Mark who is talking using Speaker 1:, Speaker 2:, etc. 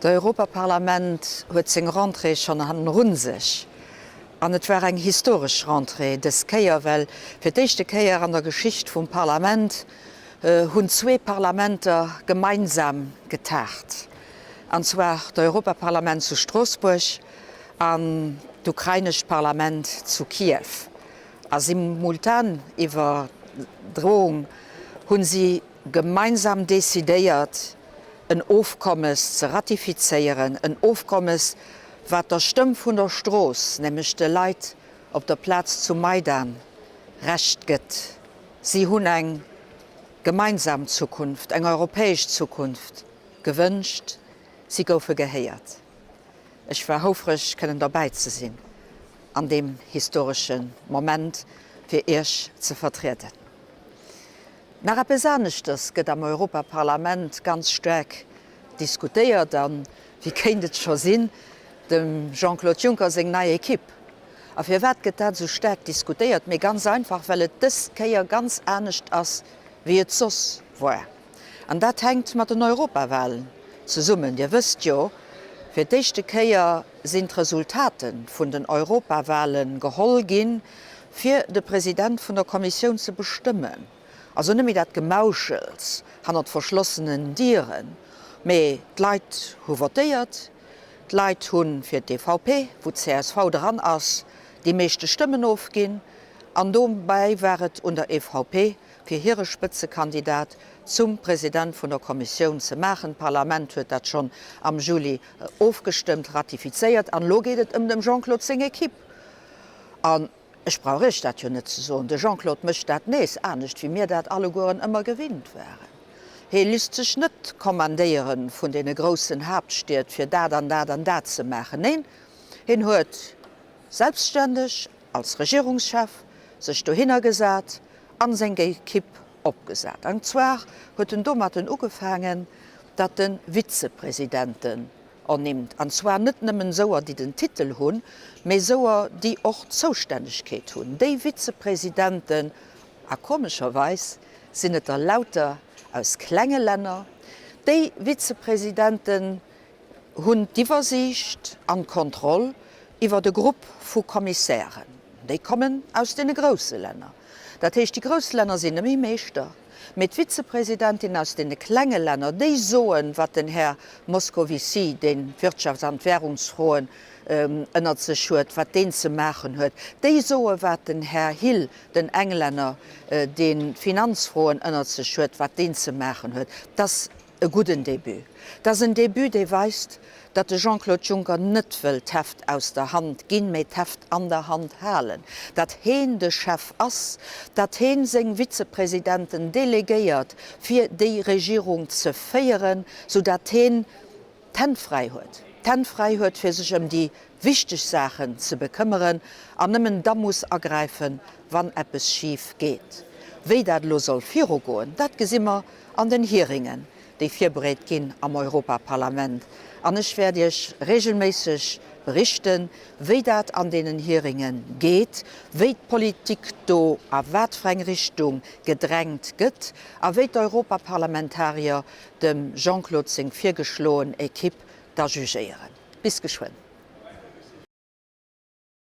Speaker 1: D'Europaparlament huet seng Rentrée schonn hannerun sech. An et war eng historesch Rentrée dës Kéier, well fir d'éischte Kéier an der Geschicht vum Parlament hunn zwee Parlamenter gemeinsam getagt, an zwar d'Europaparlament zu Stroossbuerg an d'ukrainescht Parlament zu Kiew. A simultan Iwwerdroung hunn si gemeinsam decidéiert, en Ofkommes ze ratifizéieren, en Ofkommes, wat der Stëmm vun der Strooss, nämlech de Leit op der Plaz zum Maidan, Recht gëtt. Si hunn eng gemeinsam Zukunft, eng europäesch Zukunft gewënscht. Si goufe gehéiert. Ech war houfreg, kënnen derbäi ze sinn an deem historesche Moment, fir Iech ze vertrieden. Nach eppes aneschters gëtt am Europaparlament ganz staark diskutéiert, a wie kéint et scho sinn, dem Jean-Claude Juncker seng nei Ekipp. A firwat gëtt dat esou staark diskutéiert? Mee ganz einfach, well et dës Kéier ganz anescht ass, wéi et soss war. An dat hänkt mat den Europawahlen zesummen. Dir wësst jo, fir d'éischte Kéier sinn d'Resultate vun den Europawahle geholl ginn, fir de President vun der Kommissioun ze bestëmmen. Also net méi dat Gemauschels hannert verschlossenen Dieren, mee d'Leit hu votéiert, d'Leit hu fir d'EVP, wou d'CSV dran ass, déi meeschte Stëmmen ofginn an dobäi war et un der EVP, fir hire Spëtzekandidat zum President vun der Kommissioun ze maachen. D'Parlament huet dat schonn am Juli ofgestëmmt, ratifizéiert an elo geet et ëm dem Jean-Claude seng Equipe. An ech brauch Iech dat jo net ze soen, de Jean-Claude mécht dat nees anescht, wéi mir dat allegueren ëmmer gewinnt waren. Hee lisst sech net kommandéiere vun deene groussen Haaptstied, fir dat an dat an dat ze maachen. Neen, hien huet selbstständeg als Regierungschef sech dohinner gesat an seng Equipe opgesat. An zwar huet en domatten ugefaangen, datt en Vizepresidenten ernimmt, an zwar net nëmmen esouer, déi den Titel hunn, mee esouer, déi och d'Zoustännegkeet hunn. Déi Vizepresidenten, a komescherweis sinn et der lauter aus klenge Länner, déi Vizepresidenten hunn d'Iwwersiicht an d'Kontroll iwwert e Grupp vu Kommissären. Déi kommen aus deene grousse Länner. Dat heescht, déi grouss Länner sinn net méi Meeschter, mee d'Vizepresidentin aus deene klenge Länner, déi soen, wat den Här Moscovici, deen d'Wirtschafts an d'Währungsfroen ënnert sech huet, wat deen ze maachen huet, déi soen, wat den Här Hill, den Englänner, deen d'Finanzfroen ënnert sech huet, wat deen ze maachen huet. Dass E gudden Début. Et ass en Début, dee weist, datt de Jean-Claude Juncker net wëll d'Heft aus der Hand ginn, mee d'Heft an der Hand halen, datt heen de Chef ass, datt heen seng Vizepresidenten delegéiert, fir déi Regierung ze féieren, soudatt heen d'Hänn fräi huet, d'Hänn fräi huet, fir sech ëm déi wichteg Saachen ze bekëmmeren an nëmmen da muss agräifen, wann eppes schif geet. Wéi dat elo soll virugoen, dat gesi mer an den Hearingen, déi virbereet ginn am Europaparlament. An ech wäert Iech regelméisseg berichten, wéi dat an deenen Hearinge geet, wéi d'Politik do a wat fir eng Richtung gedrängt gëtt a wéi d'Europaparlamentarier dem Jean-Claude seng virgeschloen Equipe da jugéieren. Bis geschwënn.